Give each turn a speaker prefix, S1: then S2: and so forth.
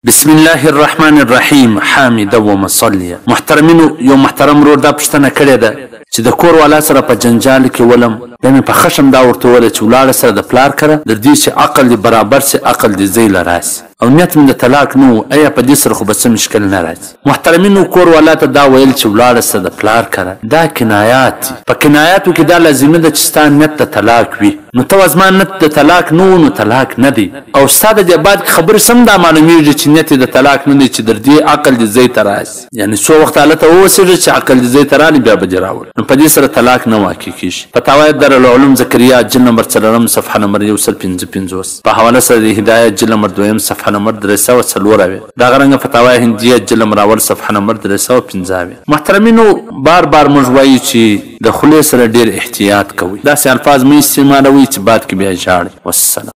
S1: بسم الله الرحمن الرحیم حامدا ومصلیا محترمینو یو محترم ورور دا پوښتنه کړې ده چې د کور والا سره په جنجال کې ولم بیا مې په خشم دا ورته وویل چې ولاړه سره د پلار کره در دې چې عقل دې برابر شي عقل دې ځای له راشي او نیت مې د طلاق نه وو ایا په دې سره خو به څه مشکل نه راځي محترمینو کور والا ته دا ویل چې ولاړه سره د پلار کره دا کنایات دي په کنایاتو کې دا لازمي ده چې ستا نیت د طلاق وي نو ته وا زما نیت د طلاق نه وو نو طلاق نه دی او ستا د دې بعد کې خبرې سم دا معلومیږي چې نیت یې د طلاق نه دی چې در دې عقل دې ځای ته راشي یعنې څو وخت هلته ووسیږي چې عقل دې ځای ته راغلی بیا به دې راولي نو په دې سره طلاق نه واقع کیږي. فتاوی دارالعلوم زکریا جلد نمبر څلورم صفحه نمبر 155 په حواله سره د هدایه جلد نمبر دویم صفحه نمبر 374 دغه رنګه فتاوی هندیه جلد نمبر اول صفحه نمبر 375. محترمینو بار بار موږ وایو چې د خولې سره ډیر احتیاط کوئ داسې الفاظ مه استعمالوئ چې بعد کې بیا ژاړئ. والسلام.